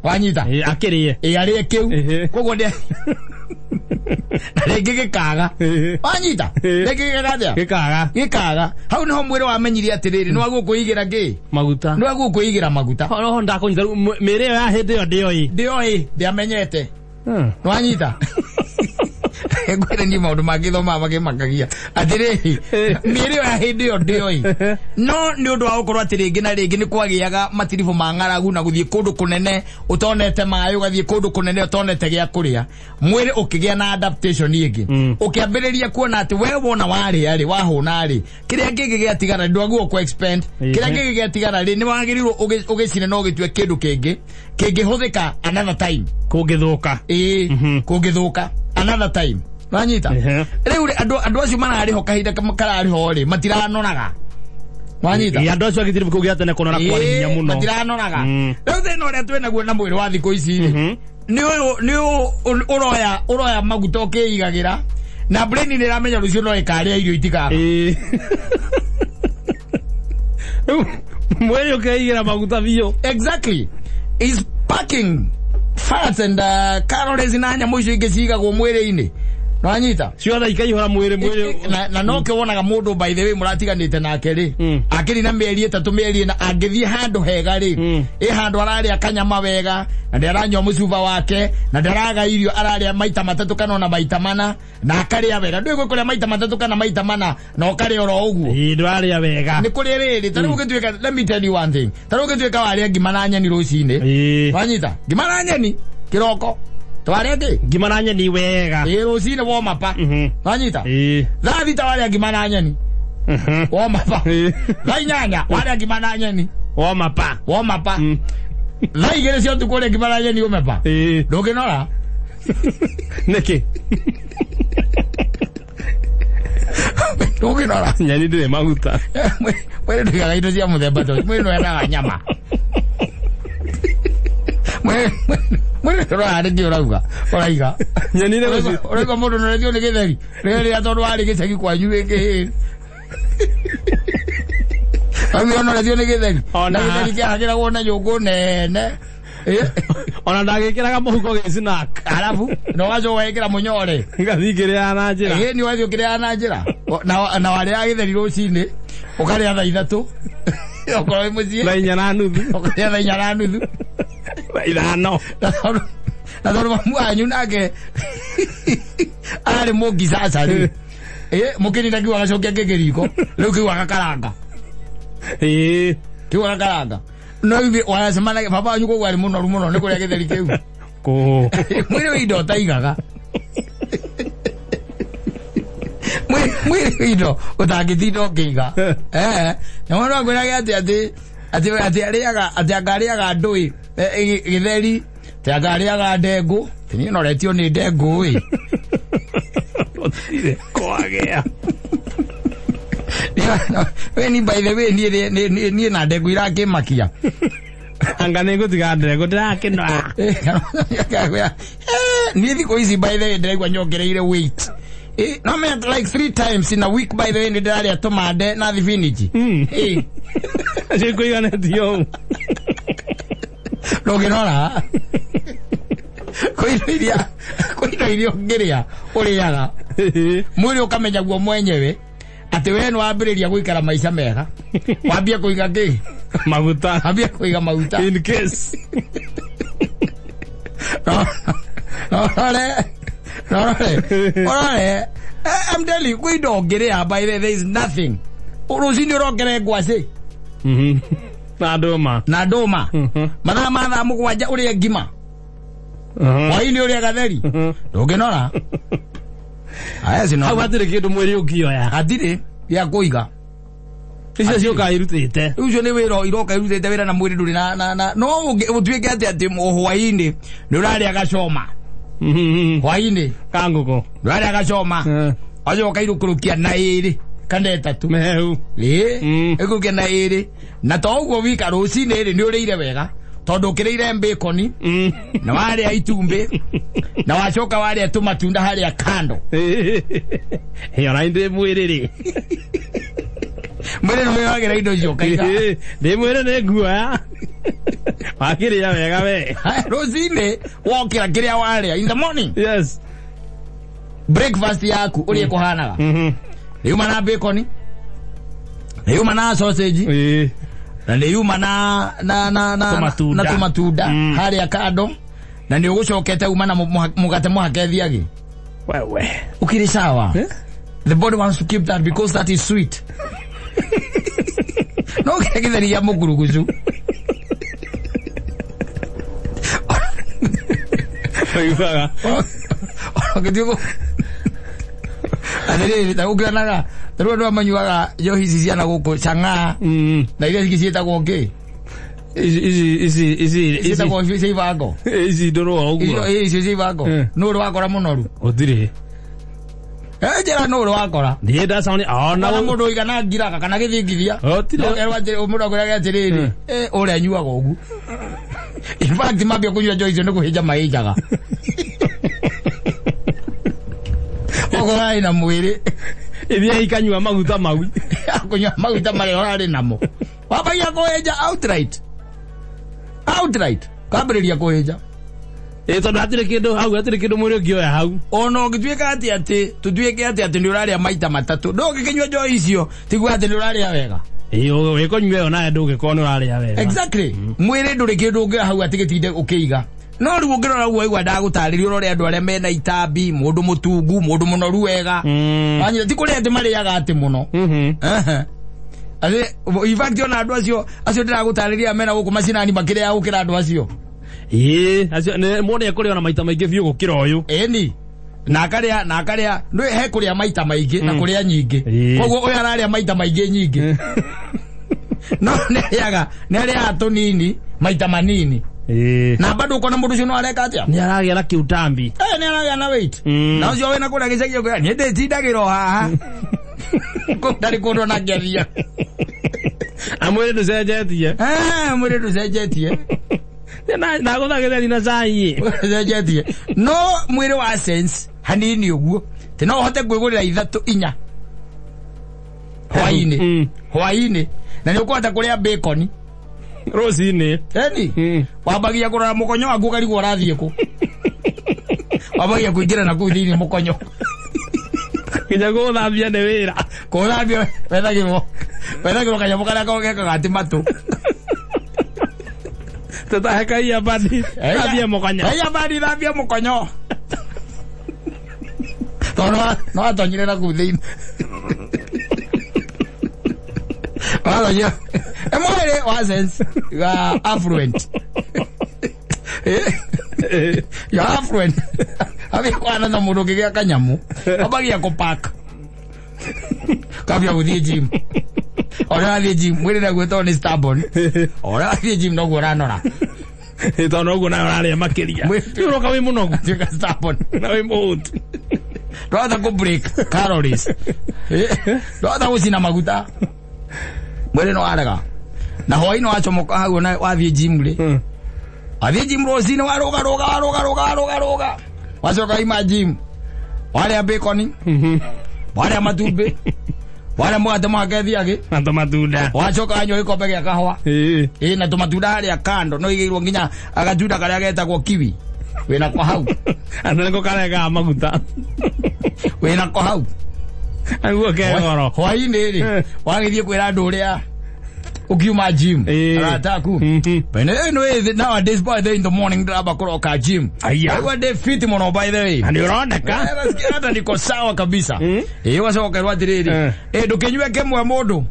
Wanyita? Akĩrĩe. Arĩe kĩu. Koguo nĩ Na rĩngĩ gĩkaga. Wanyita? Rĩngĩ gĩkaga atĩa? Gĩkaga. Gĩkaga. Hau nĩho mwĩrĩ wamenyire atĩrĩrĩ, nĩ wagwo kwĩigĩra kĩ? Maguta. Nĩ wagwo kwĩigĩra maguta. Roho ndakũnyita rĩu mĩĩrĩ ĩyo ya hĩndĩ ĩyo ndĩoĩ. Ndĩoĩ, ndĩamenyete. Nĩwanyita? Ngwĩre niĩ maũndũ mangĩ thomaga makĩmakagia. Atĩrĩrĩ, mĩĩrĩ ĩyo ya hĩndĩ ĩyo ndĩoĩ. No nĩ ũndũ wa gũkorwo atĩ rĩngĩ na rĩngĩ nĩ kwagĩaga matiribũ ma ng'aragu na gũthiĩ kũndũ kũnene ũtonete maĩ, ũgathiĩ kũndũ kũnene ũtonete gĩa kũrĩa. Mwĩrĩ ũkĩgĩa na adaptation ĩngĩ. Ũkĩambĩrĩria kuona atĩ we wona warĩa rĩ, wahũna rĩ, kĩrĩa kĩngĩ gĩatigara ndwagĩrĩirwo kũ expend. Kĩrĩa kĩngĩ gĩatigara rĩ, nĩ wagĩrĩirwo ũgĩcine na ũgĩtue kĩndũ kĩngĩ kĩngĩhũthĩka another time. Kũngĩthũka. Ĩĩ, kũngĩthũka another time. Wanyita? Rĩu rĩ, andũ acio mararĩho kahinda kararĩho rĩ, matiranoraga. Wanyita? Ĩĩ, andũ acio a gĩtiribũ kĩu gĩa tene kũnora kwarĩ hinya mũno. Matiranoraga. Rĩu thĩna ũrĩa twĩnaguo na mwĩrĩ wa thikũ ici rĩ, nĩ ũyũ, nĩ ũyũ ũroya maguta ũkĩigagĩra, na brain nĩ ĩramenya rũciũ no ĩkarĩa irio itikaga. Rĩu mwĩrĩ ũkeigĩra maguta biũ. Exactly. Is packing fats and calories na nyamũ icio ingĩ cigagwo mwĩrĩ-inĩ. Nwanyita? Ciothe ikaihũra mwĩrĩ, mwĩrĩ. Na no kĩo wonaga mũndũ by the way mũratiganĩte nake rĩ. Akĩrĩ na mĩeri ĩtatũ, mĩeri ĩna, angĩthiĩ handũ hega rĩ. Ĩ handũ ararĩa kanyama wega, na ndaranyua mũcuba wake, na ndaraga irio, ararĩa maita matatũ kana ona maita mana, na akarĩa wega. Ndũĩ kũrĩa maita matatũ kana maita mana, na ũkarĩa oro ũguo. Ĩĩ, ndũrarĩa wega. Nĩ kũrĩ rĩrĩ, ta rĩu ũngĩtuĩka, let me tell you one thing. Ta rĩu ũngĩtuĩka warĩa ngima na nyeni rũcinĩ. Wanyita? Ngima na nyeni kĩroko. Twarĩa kĩ? Ngima na nyeni wega. Ĩĩ, rũcinĩ woma pa. Wanyita? Thaa thita warĩa ngima na nyeni. Woma pa. Thaa inyanya warĩa ngima na nyeni. Woma pa. Woma pa. Thaa igĩrĩ cia ũtukũ ũrĩa ngima na nyeni ũme pa. Ndũngĩnora? Nĩkĩ? Ndũngĩnora? Nyeni ndĩrĩ maguta. Mwĩrĩ ndũigaga indo cia mũthemba ta ũcio. Mwĩrĩ nĩwendaga nyama. Mwĩrĩ ndũroraga nĩkĩ ũrauga. Ũraiga. Nyeni nĩ gũci- Ũraigua mũndũ nĩũrethio nĩ gĩtheri. Rĩrĩa tondũ warĩ gĩcagi kwanyu gĩkĩ. Augire ũnorethio nĩ gĩtheri. Ona Na gĩtheri kĩahagĩragwo na nyũngũ nene. Ona ndagĩkĩraga mũhuko gĩ snack. Arabu, na ũgacoka ũgekĩra mũnyore. Ngathiĩ ngĩrĩaga na njĩra. Ĩĩ, nĩ wathiĩ ũkĩrĩaga na njĩra. Na warĩaga gĩtheri rũcinĩ, ũkarĩa thaa ithatũ. Okorwo wĩ mũciĩ. Thaa inya na nuthu. Ũkarĩa thaa inya na nuthu. Thaa ithano. Na tondũ mamu wanyu nake ararĩ mũngicaca rĩ. Mũkĩnina kĩu agacokia kĩngĩ riko. Rĩu kĩu agakaranga. Kĩu agakaranga. No ithuĩ waracemanagia, baba wanyu koguo arĩ mũnoru mũno nĩ kũrĩa gĩtheri kĩu. Kũ. Mwĩrĩ wĩ indo ũtaigaga. Mwĩrĩ wĩ indo ũtangĩtinda ũkĩiga. Na mwana akwĩraga atĩ, atĩ, atĩ, atĩ arĩaga, atĩ anga arĩaga ndũĩ, gĩtheri, atĩ anga arĩaga ndengũ. Atĩ niĩ noretio nĩ ndengũ ĩ. Gũtirĩ kwagĩa. We ni by the way, niĩ na ndengũ irakĩmakia. Anga nĩ ngũtiga ndengũ, ndĩrakĩnora. Niĩ thikũ ici by the way ndĩraigua nyongereire weight. No me like 3 times in a week by the way nĩ ndĩrarĩa tũmande na thibiniji. Cikũiganĩtio ũũ. Ndũngĩrora. Kwĩ indo iria, kwĩ indo iria ũngĩrĩa ũrĩaga. Mwĩrĩ ũkamenya guo mwenyewe atĩ we nĩ wambĩrĩria gũikara maica mega. Wambia kũiga kĩ? Maguta. Wambia kũiga maguta. In case. No, no, rore. No, rore. Rore. I'm telling you, kwĩ indo ũngĩrĩa, by the way, there is nothing. Rũcinĩ ũrokere ngwacĩ. Na ndũma. Na ndũma. Mathaa ma thaa mũgwanja ũrĩe ngima. Hwaĩ-inĩ ũrĩe gatheri. Ndũngĩnora. Aya, sino. Hau hatirĩ kĩndũ mwĩrĩ ũngĩoya. Hatirĩ gĩa kũiga. Icio ciũkaga irutĩte. Rĩu icio nĩ wĩra iroka irutĩte wĩra na mwĩrĩ ndũrĩ na, na, na, no ũtuĩke atĩ atĩ hwaĩ-inĩ nĩ ũrarĩa gacoma. Hwaĩ-inĩ. Ka ngũkũ. Nĩ ũrarĩa gacoma. Wacoka ũkairũkũrũkia na ĩrĩ kana ĩtatũ. Mehehu. Ĩĩ. Ĩkũrũkia na ĩrĩ. Na to ũguo wika rũcinĩ rĩ nĩ ũrĩire wega. Tondũ ũkĩrĩire bacon, na warĩa itumbĩ, na wacoka warĩa tũmatunda harĩa kando. Ĩĩ, ona ndĩ mwĩrĩ rĩ. Mwĩrĩ nĩ wĩyagĩra indo icio ũkaiga. Ĩĩ, ndĩ mwĩrĩ nĩ nguoya. Wakĩrĩa wega we. Haya, rũcinĩ wokĩra kĩrĩa warĩa in the morning. Yes. Breakfast yaku ũrĩa ĩkũhanaga nĩ yuma na bacon, nĩ yuma na sausage, na nĩ yuma na na na na Tũmatunda. na tũmatunda harĩa kando, na nĩ ũgũcokete uma na mũgate mũhake thiagĩ. Wewe. Ukiri sawa. Eh? The body wants to keep that because that is sweet. No kĩrĩa gĩtheri gĩa mũkurugucu. Ũiguaga. Ũgĩthiĩ atĩrĩrĩ, ta ũkĩonaga ta rĩu andũ aya manyuaga njohi ici ciana gũkũ chang'aa na iria ingĩ ciĩtagwo ngĩ. Ici ici ici ici ici Ciĩtagwo cia ibango. Ici ndũrũ o icio ũguo. Icio cia ibango. Nũ ũrĩ wakora mũnoru? Gũtirĩ. Njĩra nũ ũrĩ wakora? Niĩ ndacemania ona ona mũndũ ũigana ngiraga kana gĩthingithia. Gũtirĩ. No kerwo atĩrĩ, mũndũ akwĩraga atĩrĩrĩ, ũrĩa anyuaga ũguo, in fact mambia kũnyua njohi icio nĩ kũhĩnja mahĩnjaga okorwo arĩ na mwĩrĩ. Ithiĩ ikanyua maguta mau. Kũnyua maguta marĩa ũrarĩ namo, wambagia kũhĩnja outright, outright kambĩrĩria kũhĩnja. Ĩ, tondũ hatirĩ kĩndũ hau, hatirĩ kĩndũ mwĩrĩ ũngĩoya hau. Ona ũngĩtuĩka atĩ tũtuĩke atĩ nĩ ũrarĩa maita matatũ, ndũngĩkĩnyua njohi icio tiguo atĩ nĩ ũrarĩa wega. Ĩ, wĩkũnyua ĩyo nawe ndũngĩkorwo nĩ ũrarĩa wega. Exactly, mwĩrĩ ndũrĩ kĩndũ ũngĩoya hau atĩ gĩtinde ũkĩiga. No rĩu ũngĩrora ũguo waigua ndagũtarĩria, ũrore andũ arĩa mena itambi, mũndũ mũtungu, mũndũ mũnoru wega. Wanyita, ti kũrĩa atĩ marĩaga atĩ mũno. Ehe. Atĩ, in fact ona andũ acio ndĩragũtarĩria mena gũkũ macinani makĩrĩaga gũkĩra andũ acio. Ĩ, acio nĩ mũndũ ekũrĩa ona maita maingĩ biũ gũkĩra ũyũ. Ĩni, na akarĩa nĩ he kũrĩa maita maingĩ na kũrĩa nyingĩ. Koguo ũyũ ararĩa maita maingĩ nyingĩ, no nĩ arĩaga tũnini maita manini. Na bado ũkona mũndũ ũcio no areka atĩa? Nĩ aragĩa na kĩutambi. Nĩ aragĩa na weight. Na ũcio wĩna kũrĩa gĩcagi ũkwĩra niĩ ndĩtindagĩra o haha. Kũu ndarĩ kũndũ ona angĩathiĩ. Amwĩrĩ ndũcenjetie. Mwĩrĩ ndũcenjetie. Ndagũtha gĩtheri na cai. Ũcenjetie no mwĩrĩ wa sense hanini ũguo ti no ũhote kwĩgũrĩra ithatũ inya hwainĩ. Hwainĩ na nĩ ũkũhota kũrĩa bacon Rũcinĩ. Eni. Wambagia kũrora mũkonyo waku ũkarigwo ũrathiĩ kũ, wambagia kũingĩra na kũu thĩinĩ mũkonyo. Nginya gũthambia nĩ wĩra. Kũthambia wethagĩrwo kanyamũ karĩa gekaga atĩ matũ. Tũtahe kaia badi thambia mũkonyo. Kaia badi thambia mũkonyo tondũ no atonyire na kũu thĩinĩ, watonyire mwĩrĩ wa sense you are affluent. You are affluent ambia kwana na mũndũ ũngĩgĩa kanyamũ ambagia kũpak kambia gũthiĩ gym. Ona ũrathiĩ gym mwĩrĩ naguo tondũ nĩ stubborn, ona ũrathiĩ gym noguo ũranora. Tondũ noguo nawe ũrarĩa makĩria. Rĩu ũroka wĩ mũnogu Tuĩka stubborn. na wĩ mũhũtu. Ndwahota kũ break calories. Ndwahota gũcina maguta, mwĩrĩ no warega. Na hwaĩ-inĩ wacomoka hau ona wathiĩ gym rĩ, wathiĩ gym rũcinĩ, warũga rũga warũga rũga warũga rũga, wacoka waima gym, warĩa bacon, warĩa matumbĩ, warĩa mũgate mũhake thiagĩ na tũmatunda, wacoka wanyua gĩkombe gĩa kahũa. Ĩ, na tũmatunda harĩa kando no igĩirwo nginya agatunda karĩa getagwo kiwi wĩna ko hau. Andũ nĩko karengaga maguta. Wĩna ko hau. Aguo ke goro. Hwaĩ-inĩ rĩ, wagĩthiĩ kwĩra andũ ũrĩa ũkiuma gym, arata aku. But anyway, nowadays, by the in the morning ndĩramba kũroka gym. Aya. Aigua ndĩ fit mũno by the way. Na nĩ ũroneka. Nasikia hata niko sawa kabisa. Ĩ, ũgacokerwo atĩrĩrĩ, ĩ, ndũkĩnyue kĩmwe mũndũ.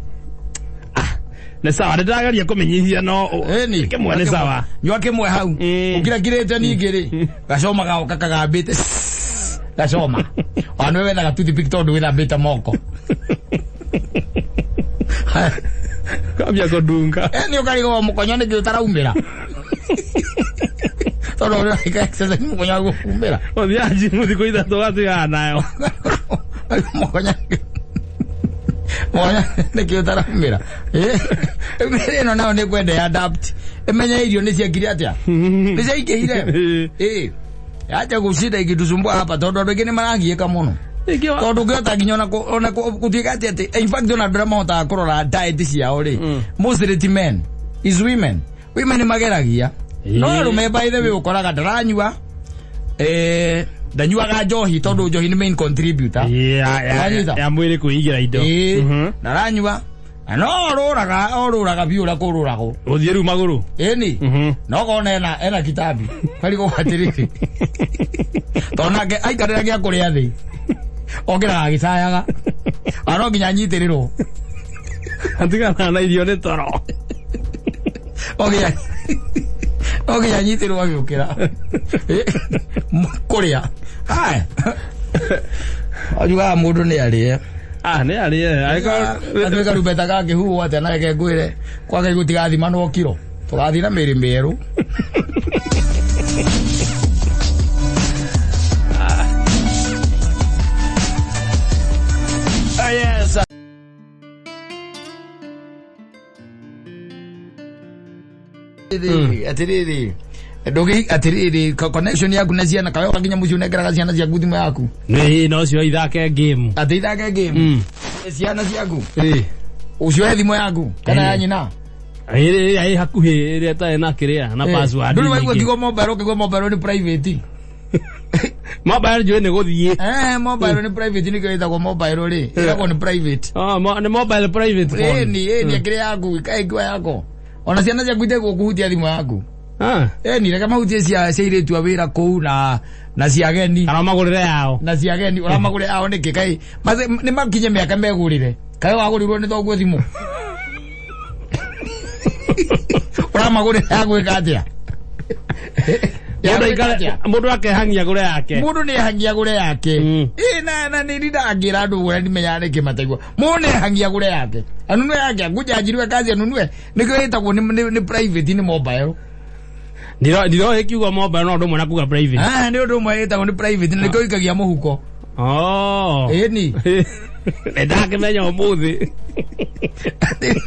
Nĩ sawa, nĩ ndĩrageria kũmenyithia no Ĩni. kĩmwe nĩ sawa. Nyua kĩmwe hau. Ũkirakirĩte ningĩ rĩ, gacoma gagoka kagambĩte gacoma ona nĩwe wethaga toothpick tondũ wĩthambĩte moko. Kambia kũndunga. Nĩ ũkarigwo mũkonyo nĩkĩ ũtaraumĩra tondũ ũreka exercise mũkonyo waguo kumĩra. Ũthiaga gym thikũ 3 ũgatigana nayo. Mũkonyo nĩkĩ ũtaraumĩra? Mĩrĩ ĩno nayo nĩ kwenda ya adapt, ĩmenye irio nĩ ciekire atĩa, nĩ ciaingĩhire. Ĩ, yacha gũcinda igĩtusumbua hapa tondũ andũ aingĩ nĩ maragiĩka mũno. Tondũ ũngĩhota nginya ona gũtuĩka atĩ in fact ona andũ arĩa mahotaga kũrora diet ciao rĩ, mostly ti men, is women. Women nĩ mageragia, no arũme by the way ũkoraga ndaranyua. Ndanyuaga njohi tondũ njohi nĩ main contributor. Ya Wanyita? ya mwĩrĩ kwĩigĩra indo. Ĩĩ, ndaranyua na no orũraga orũraga biũ ũrĩa kũrũragwo. Gũthiĩ rĩu magũrũ. Ĩni no kona ena kitambi karigwo atĩrĩrĩ, tondũ nake aikarĩra gĩa kũrĩa thĩ okĩraga agĩcayaga, na no nginya anyitĩrĩrwo. Atigana na irio nĩ toro. No nginya anyitĩrĩrwo agĩũkĩra kũrĩa. Aya, anjugaga mũndũ nĩ arĩe. Ah, nĩ arĩe. Angĩkorwo Atuĩka rumbeta gakĩhuhwo atĩa, na reke ngwĩre kwake gũtigathimanwo kiro, tũgathiĩ na mĩrĩ mĩerũ. Ah, yes. Atĩrĩrĩ, ndũgĩ atĩrĩrĩ, connection yaku na ciana kawe nginya mũciĩ ũnengeraga ciana ciaku thimũ yaku? Nĩ no cio ithake game. Atĩ ithake game? Ciana ciaku ũcioe thimũ yaku kana ya nyina? Ĩrĩa ĩ hakuhĩ, ĩrĩa ĩtarĩ na kĩrĩa na password. Ndũrĩ waigua nyingĩ. kiugo mobile? Ũkĩgua mobile nĩ private. Mobile njũĩ nĩ gũthiĩ. Eh, mobile nĩ private, nĩkĩo ĩtagwo mobile rĩ, ĩtagwo nĩ private. Oh, nĩ mobile private phone. Ĩni ĩkĩrĩ yaku ĩkiwa yako, ona ciana ciaku itegwo kũhutia thimũ yaku. Ah. Ĩni reke mahutie cia airĩtu a wĩra kũu na cia ageni. Kana magũrĩre yao. Na cia ageni ũramagũrĩra ao nĩkĩ? Kaĩ nĩ makinye mĩaka megũrĩre? Kaĩ wagũrirwo nĩ thoguo thimũ ũramagũrĩra ya gwĩka atĩa? Ya Mũndũ gwĩka atĩa? Mũndũ akehangia gũre yake. Mũndũ nĩ ehangia gũre yake. Ĩ, na nĩ ndangĩra andũ ũrĩa ndimenyaga nĩkĩ mataigua mũndũ nĩ ehangia gũre yake, anunue yake, angunjanjiriwe kazi anunue, nĩkĩo ĩtagwo nĩ private, nĩ mobile. Ndiroĩ kiugo mobile no ũndũ ũmwe na kuga private. Ah, nĩ ũndũ ũmwe, ĩtagwo nĩ private na nĩkĩo ikagia mũhuko. Oh. Ĩni. Nĩ ndakĩmenya ũmũthĩ.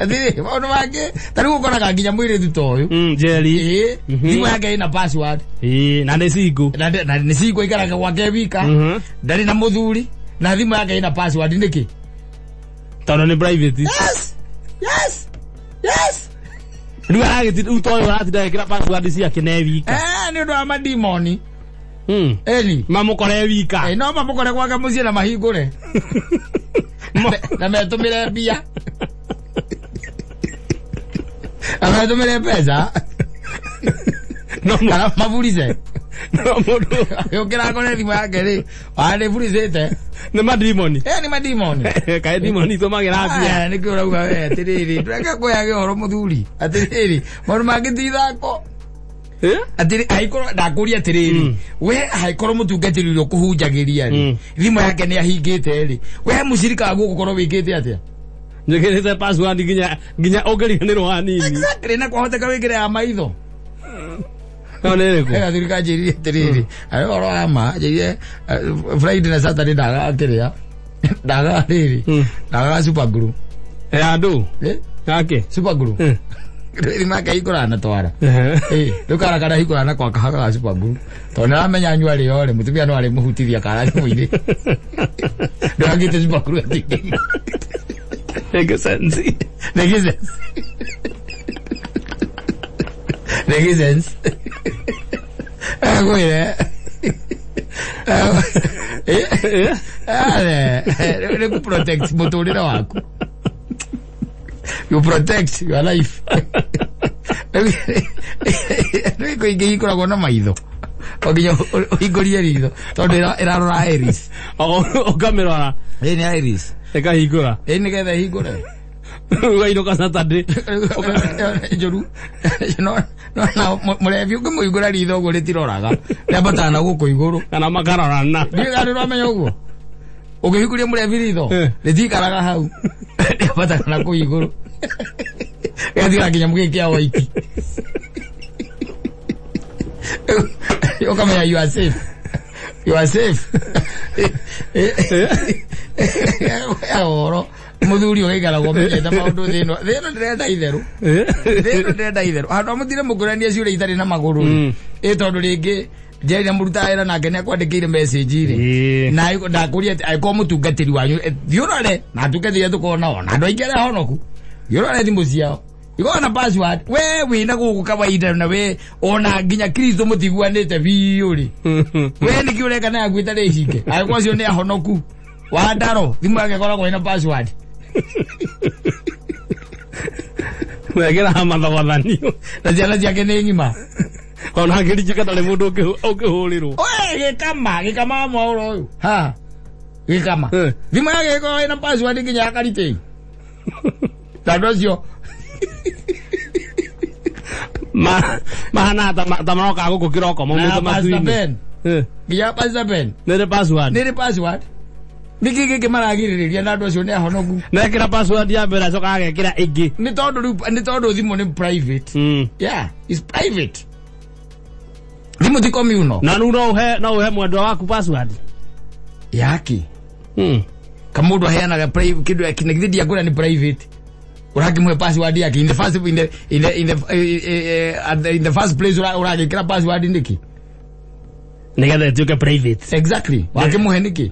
Atĩrĩ, maũndũ mangĩ ta rĩu ũkoraga nginya mũirĩtu ta ũyũ. Jerry. Ĩ, thimũ yake ĩna password. Ĩĩ, na nĩ single. Na nĩ single, ikaraga gwake wika, ndarĩ na mũthuri, na thimũ yake ĩna password nĩkĩ? Tondũ nĩ private. Yes. Rĩu aragĩti rĩu toyũ aratinda agĩkĩra password ciake na e wika. Eh, nĩ ũndũ wa madimoni. Ĩni. Mamũkore wika. Eh, no mamũkore gwake mũciĩ na mahingũre na metũmĩre mbia na metũmĩre mbeca No kana maburice. No mũndũ Agĩũkĩra akore thimũ yake rĩ wanĩburicĩte. Nĩ madimoni. Eh, nĩ madimoni. Kaĩ dimoni itũmagĩra mbia? Aya, nĩkĩo ũrauga we atĩrĩrĩ, ndũreke kũyage ũhoro mũthuri, atĩrĩrĩ, maũndũ mangĩ ti ithako. Eh? Atĩrĩ, angĩkorwo ndakũria atĩrĩrĩ, we angĩkorwo mũtungatĩri ũrĩa ũkũhunjagĩria rĩ, thimũ yake nĩ ahingĩte rĩ, we mũcirika waguo ũgũkorwo wĩkĩte atĩa? Njĩkĩrĩte password nginya ũngĩriganĩrwo hanini. Exactly, na kwahoteka wĩkĩre ya maitho. No nĩ ĩrĩkũ? Gathuri kanjĩrire atĩrĩrĩ, arĩ ũhoro wa ma, njĩrire Friday na Saturday ndagaga kĩrĩa, ndagaga rĩrĩ, ndagaga super glue. Ya andũ. Eh? Yake. Super glue. Thimũ yake hingũraga na twara. Ĩ, rĩu kara karĩa hingũraga nako akahakaga super glue tondũ nĩaramenya anyua rĩo rĩ, mũtumia no arĩmũhutithia kara thimũ-inĩ, ndũhangĩte super glue atĩ. Make sense. Make sense. Make sense. Ngwĩre. Eh, nĩ ku protect mũtũrĩre waku. You protect your life. Rĩu ingĩ ikoragwo na maitho. O nginya ũhingũrie ritho tondũ ĩrarora iris. Ũkamĩrora. Ĩ, nĩ iris. Ĩkahingũra. Ĩ, nĩgetha ĩhingũre. Ũgainũka Saturday. Njũru no na mũrebi ũngĩmũhingũra ritho ũguo rĩtiroraga, rĩambataga na gũkũ igũrũ. Kana makarorana. Ndiũĩ kana nĩũramenya ũguo, ũngĩhingũria mũrebi ritho rĩtikaraga hau, rĩambataga na kũu igũrũ rĩgatigara nginya mũgĩkĩa waiti, ũkamenya you are safe, you are safe. Ũhoro mũthuri ũgaikaragwo ũmenyete maũndũ thĩ ĩno, thĩ ĩno ndĩrenda itherũ, thĩ ĩno ndĩrenda itherũ, handũ ha mũtire mũkũrania ciũria itarĩ na magũrũ rĩ. Ĩ, tondũ rĩngĩ Jerry na mũrutaga wĩra nake nĩ akwandĩkĩire message rĩ, na ndakũria atĩ angĩkorwo mũtungatĩri wanyu, thiĩ ũrore na atungatĩri arĩa tũkoragwo nao na andũ aingĩ arĩa honoku, thiĩ ũrore thimũ ciao. Ikoragwo na password. We wĩna gũkũ kawaida na we ona nginya Kristo mũtiguanĩte biũ rĩ. We nĩkĩ ũreka na yaku ĩtarĩ hinge? Angĩkorwo acio nĩ ahonoku. Wa ndaro, thimũ yake ĩkoragwo ĩna password. Wekĩraga mathogothanio. Na ciana ciake nĩ ng'ima. Ona angĩringĩka ndarĩ mũndũ ũngĩhũrĩrwo. Oe gĩkama, gĩkama wa mwaũro ũyũ. Ha. Gĩkama. Thimũ yake ĩkoragwo ĩna password nginya ya karitĩ. Tondũ ũcio Mahana ta maroka gũkũ kĩroko maumĩte Na Pastor matu-inĩ. Ben. Nginya Pastor Ben. Nĩ password. Nĩ password. Nĩkĩ gĩkĩ maragirĩrĩria na andũ acio nĩ ahonoku? Nekĩra password ya mbere acoka agekĩra ĩngĩ. Nĩ tondũ rĩu nĩ tondũ thimũ nĩ private. Yeah, it's private. Thimũ ti communal. Na rĩu no ũhe mwendwa waku password. Yaki. Kamũndũ aheanaga private kĩndũ ya kĩna githĩ ndiakwĩra nĩ private. Ũrakĩmũhe password yake in the first in the in the in the at the, in the first place ũragĩkĩra password nĩkĩ? Nĩgetha ĩtuĩke private. Exactly. Wakĩmũhe nĩkĩ?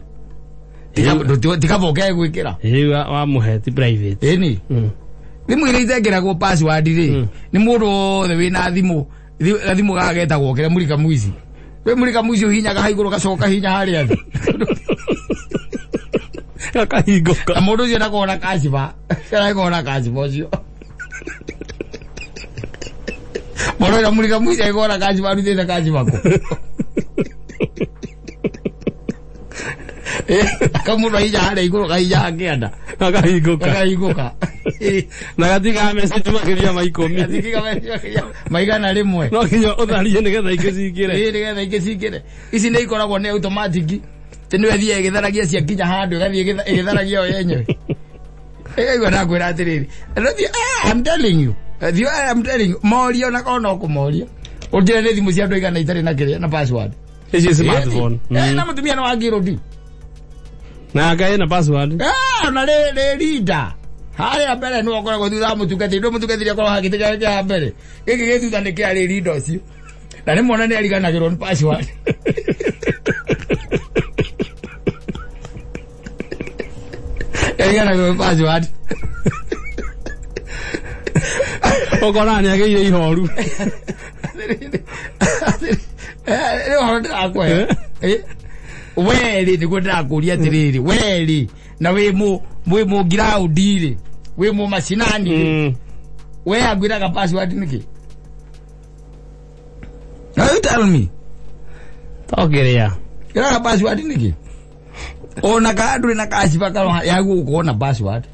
Tikaba ũkage gwĩkĩra. Rĩu wamũhe ti private. Ĩni. Thimũ iria itekĩragwo password rĩ, nĩ mũndũ wothe wĩna thimũ, gathimũ gaka getagwo kĩrĩa mũrika mũici. Wĩ mũrika mũici ũhinyaga ha igũrũ gacoka hinya harĩa thĩ. Gakahingũka. Na mũndũ ũcio ndakoragwo na kaciba. Ndakoragwo na kaciba ũcio. Mũndũ ũrĩa mũrika mũici agĩkorwo na kaciba arutĩte kaciba kũ? Kamũndũ ahinya harĩa igũrũ kahinya hakĩanda. Gakahingũka. Gakahingũka. Na gatigaga message makĩria ma ikũmi. Gatigaga message makĩria ma igana rĩmwe. No nginya ũtharie nĩgetha ingĩ cingĩre. Ĩĩ, nĩgetha ingĩ cingĩre. Ici nĩ ikoragwo nĩ automatic. Tĩ nĩwe ĩthiaga ĩgĩtharagia ciakinya handũ ĩgathiĩ ĩgĩtharagia yo yenyewe. Ĩkaigua ndakwĩra atĩrĩrĩ. Thiĩ, I'm telling you. Thiĩ, I'm telling you. Moria ona korwo no kũmoria. Ũnjĩre nĩ thimũ cia andũ aigana itarĩ na kĩrĩa na password. Ici smartphone. Na mũtumia nĩ wangĩrũndi. Na anga ĩna password. Ona rĩ rinda. Harĩa mbere nĩwe ũkoragwo thutha wa mũtungatĩri. Ndũ mũtungatĩri akorwo hagĩte kĩarĩ kĩa mbere. Gĩkĩ gĩ thutha nĩ kĩa rĩ rinda ũcio. Na rĩmwe ona nĩ ariganagĩrwo nĩ password. Ariganagĩrwo nĩ password. Ũkona nĩ agĩire ihoru. Rĩu ũhoro ndĩrakũhe. Werĩ nĩguo ndĩrakũria atĩrĩrĩ, werĩ na wĩ mũ ground rĩ, wĩ mũ macinani rĩ. We angwĩraga password nĩkĩ? Now you tell me. Tokĩrĩa. Ngwĩraga password nĩkĩ? Ona ka ndũrĩ na kaciba karoha ya gũkorwo na password.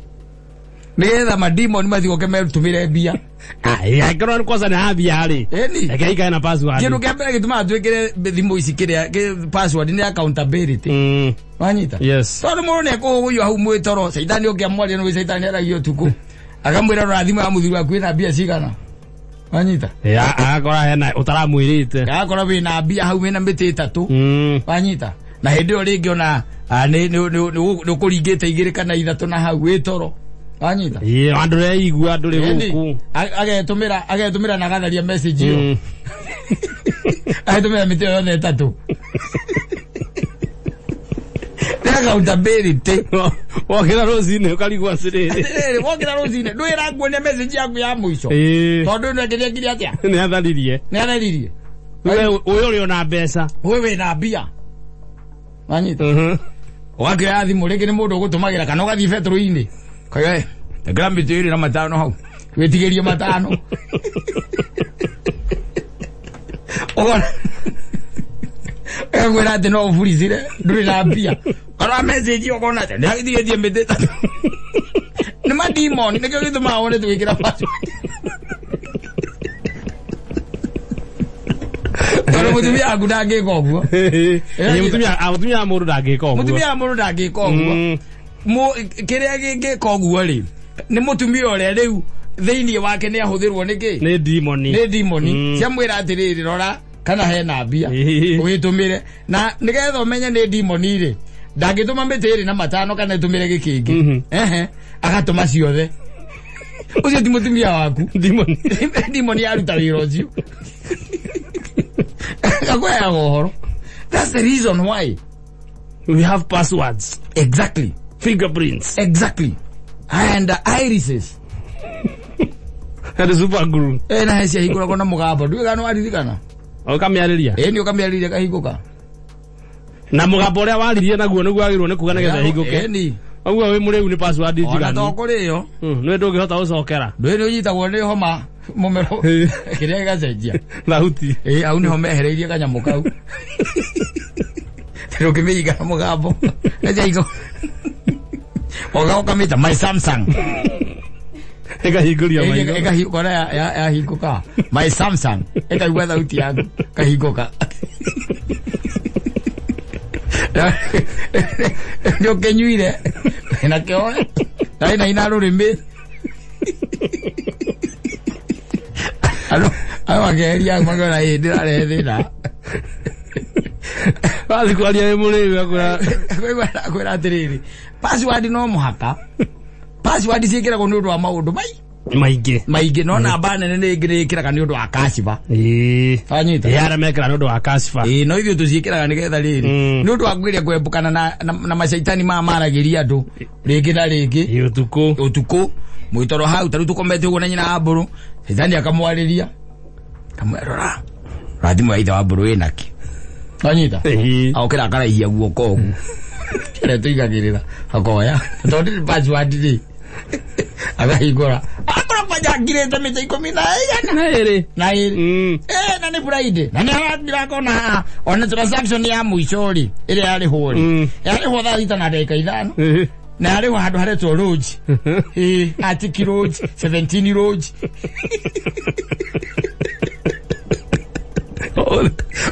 Nĩgetha mademon mathiĩ metũmĩre mbia. Angĩkorwo nĩ kwanza nĩ hambia rĩ. Ĩni. Reke ikare na password. Kĩndũ kĩa mbere gĩtũmaga twĩkĩre thimũ ici kĩrĩa password nĩ accountability. Wanyita? Yes. Tondũ mũndũ nĩ ekũhũgũywo hau mwĩtoro, caitani oke amwarie nĩ caitani aragia ũtukũ. Akamwĩra rora thimũ ya mũthuri waku ĩna mbia cigana. Wanyita? Agakora hena ũtaramwĩrĩte. Agakora wĩna mbia hau wĩna mĩtĩ ĩtatũ. Wanyita? Na hĩndĩ ĩyo rĩngĩ ona, nĩ ũkũringĩte igĩrĩ kana ithatũ na hau wĩtoro. Wanyita? Andũ reigua, andũ rĩ Ĩni. gũkũ. Agetũmĩra na agatharia message ĩyo. Agetũmĩra mĩtĩ ĩyo yothe ĩtatũ. Nĩ accountability. Wokĩra rũcinĩ ũkarigwo atĩrĩrĩ. Atĩrĩrĩ, wokĩra rũcinĩ, ndwĩra nguonia message yaku ya mũico. Tondũ nĩ ekĩrire kiri atĩa? Nĩ atharirie. Nĩ atharirie. We ũyũ ũrĩ ona mbeca. We wĩna mbia. Wanyita? Ũgakĩoya thimũ rĩngĩ nĩ mũndũ ũgũtũmagĩra kana ũgathiĩ betũrũ-inĩ. Kaiga, ĩkĩra mĩtĩ ĩrĩ na matano hau. Wĩtigĩrie matano. Ũkona. Ĩgakwĩra atĩ no ũburicire, ndũrĩ na mbia. Karora message ũkona atĩ nĩ agĩtigĩtie mĩtĩ ĩtatũ. Nĩ mademon, nĩkĩo gĩtũmaga wone tũgĩkĩra password. Tondũ mũtumia waku ndangĩka ũguo. Mũtumia wa mũndũ ndangĩka ũguo. Mũtumia wa mũndũ ndangĩka ũguo. Kĩrĩa gĩngĩka ũguo rĩ, nĩ mũtumia ũrĩa rĩu thĩinĩ wake nĩ ahũthĩrwo nĩ kĩ? Nĩ demoni. Nĩ demoni. Ciamwĩra atĩrĩrĩ, rora kana hena mbia. Wĩtũmĩre. Na nĩgetha ũmenye nĩ demoni rĩ, ndangĩtũma mĩtĩ ĩrĩ na matano kana ĩtũmĩre gĩkĩngĩ. Agatũma ciothe. Ũcio ti mũtumia waku. Demoni. Demoni yaruta wĩra ũcio. Gakũheaga ũhoro. That's the reason why. We have passwords. Exactly. Fingerprints. Exactly. And irises. Harĩ super glue. Ĩ na he ciahingũragwo na mũgambo ndiũĩ kana nĩwaririkana. Ũkamĩarĩria. Ĩ nĩ ũkamĩarĩria ĩkahingũka. Na mũgambo ũrĩa waririe naguo nĩguo wagĩrĩirwo nĩ kuga nĩgetha ĩhingũke. Ĩni. Ũguo wĩ mũrĩu nĩ password Ona njiganu. to kũrĩo. Nĩ ndũngĩhota gũcokera. Ndũĩ nĩ ũnyitagwo nĩ homa mũmero kĩrĩa gĩgacenjia. Thauti. Ĩ hau nĩho mehereirie kanyamũ kau. Tondũ ũkĩmĩhinga na mũgambo. Ĩciahingũka. Oga ũkamĩta my Samsung. Ĩkahingũria maitho. Ĩkahingũka yahingũka. My Samsung. Ĩkaigua thauti yaku. Kahingũka. Nĩ ũkĩnyuire. Nakĩo na ina rũrĩmĩ. Andũ makeheria makona ĩ ndĩrarehe thĩna. Wathiĩ kwaria wĩ mũrĩu akwĩra. Kwĩra atĩrĩrĩ, password no mũhaka. Password ciĩkĩragwo nĩ ũndũ wa maũndũ maingĩ. Maingĩ no namba nene nĩ ĩngĩ nĩ ĩkĩraga nĩ ũndũ wa kashiba. Ĩĩ. Wanyita? Ĩ arĩa mekĩra nĩ ũndũ wa kashiba. Ĩĩ no ithuĩ tũciĩkĩraga nĩgetha rĩrĩ. Nĩ ũndũ wa kwĩrĩa kwembũkana na macaitani maya maragĩria andũ rĩngĩ na rĩngĩ. Ĩ ũtukũ. Ũtukũ. Mwĩtoro hau ta rĩu tũkomete ũguo na nyina wa mbũrũ. Caitani akamwarĩria. Akamwĩra rora. Rora thimũ ya ithe wa mbũrũ ĩnakĩ. Wanyita? Ĩĩ. Agokĩra akaraihia guoko ũguo. Kĩrĩa tũigagĩrĩra. Akoya. Tondũ nĩ password rĩ. Akahingũra. Akora kwanja ngirĩte mĩtĩ 11. Na ĩrĩ. Na ĩrĩ. Na nĩ Friday. Na nĩ arathira akona haha. Ona transaction ya mũico rĩ, ĩrĩa yarĩhwo rĩ. Yarĩhwo thaa 6 na ndagĩka 5. Na yarĩhwo handũ haretwo Lodge. Ĩĩ, Atiki Lodge, 17 Lodge.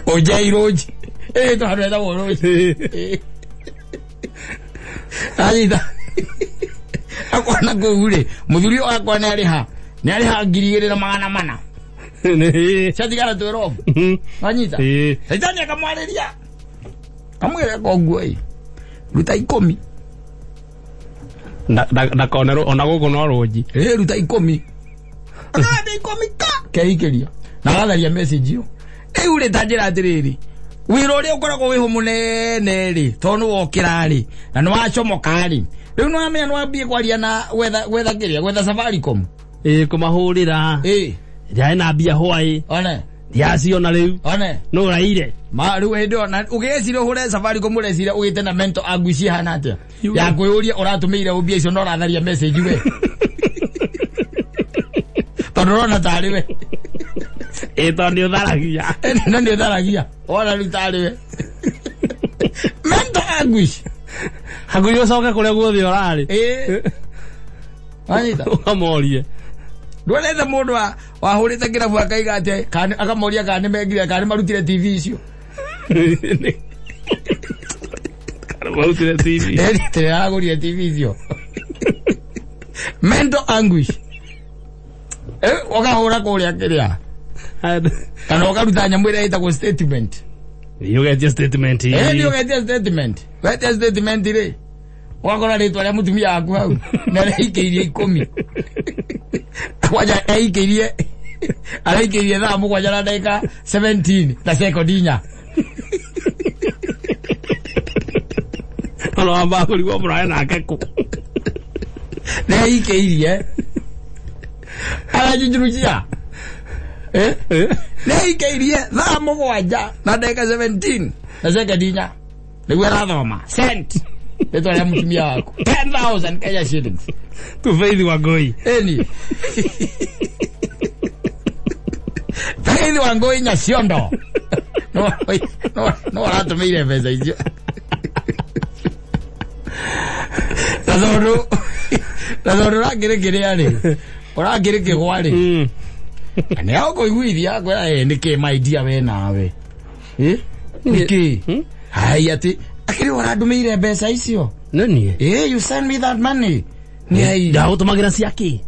Ojai Lodge. Ĩĩ, to handũ hetagwo Lodge. Ĩĩ. Anyita. Akona kũu rĩ, mũthuri ũyũ wakwa nĩ arĩha. Nĩ arĩha 2400. Ciatigara 12. Wanyita? Caitani akamwarĩria. Kamwĩra koguo ĩ. Ruta 10. Ndakonerwo ona gũkũ no rũnji. Ĩ ruta 10. Akathe 10 ka. Keikĩria. Na agatharia message ĩyo. Rĩu rĩ ta njĩra atĩrĩrĩ. Wĩra ũrĩa ũkoragwo wĩho mũnene rĩ, tondũ nĩ wokĩra rĩ, na nĩ wacomoka rĩ. Rĩu nĩ wamenya nĩ wambie kwaria na gwetha kĩrĩa, gwetha Safaricom. Ĩ kũmahũrĩra. Ĩ. Ndiarĩ na mbia hwaĩ. One. Ndiaciona rĩu. One. Nũ ũraire. Ma rĩu hĩndĩ ĩyo na ũgĩciria ũhũre Safaricom ũreciria ũgĩte na mental anguish ihana atĩa? Ya kwĩyũria ũratũmĩire mbia icio na ũratharia message we. Tondũ ũrona tarĩ we. Ĩ tondũ nĩ ũtharagia. No nĩ ũtharagia. Wona rĩu tarĩ we. Mental anguish. Hakuhĩ ũcoke kũrĩa guothe ũrarĩ. Ĩ. Wanyita? Ũkamorie. Ndwonete mũndũ wahũrĩte kĩrabu akaiga atĩ akamoria kana nĩmengire kana nĩmarutire TV icio. Kana marutire TV. Tĩragũrire TV icio. Mental anguish. Ũkahũra kũrĩa kĩrĩa. Kana ũkaruta nyamũ ĩrĩa ĩtagwo statement. Ũgetia statement. Nĩ ũgetia statement. Ũgetia statement rĩ. Ũgakora rĩtwa rĩa mũtumia waku hau. Na areikĩirie 10. Kwanja eikĩirie araikĩirie thaa 7 na ndagĩka 17 na sekondi 4. Ona wamba kũrigwo mũrae nake kũ. Nĩ eikĩirie. Arajunjurucia. Nĩ eikĩirie thaa 7 na ndagĩka 17 na sekondi 4. Nĩguo arathoma. Cent. Rĩtwa rĩa mũtumia waku. 10,000 Kenya shillings. Tu Faith Wangũi. Ĩni. Faith Wangũi Nyaciondo. No aratũmĩire mbeca icio. Na tondũ ũrakĩrĩ kĩrĩa rĩ, ũrakĩrĩ kĩgwa rĩ. Nĩ agũkũiguithia akwĩra nĩkĩ my dear we nawe. Nĩkĩ? Hai atĩ akĩrĩ ũrandũmĩire mbeca icio. Nĩ niĩ. You send me that money. Nĩ ndagũtũmagĩra ciakĩ.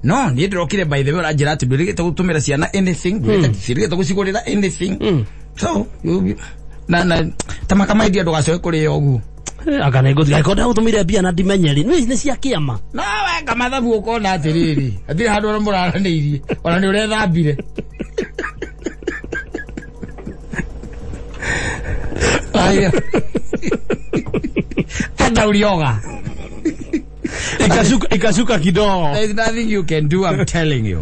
No, niĩ ndĩrokire by the way ũranjĩra atĩ ndwĩrĩgĩte gũtũmĩra ciana anything, ndwĩrĩgĩte gũcigũrĩra anything. So, na ta makamaidia ndũgacoke kũrĩa ũguo. Anga nĩ ngũtiga angĩkorwo ndagũtũmĩire mbia na ndimenyeri, nĩ cia kĩama. No weka mathabu ũkona atĩrĩrĩ, hatirĩ handũ ona mũraranĩirie, ona nĩ ũrethambire. Aya. Enda urioga. Ikashuka, ikashuka kidogo. There is nothing you can do, I'm telling you.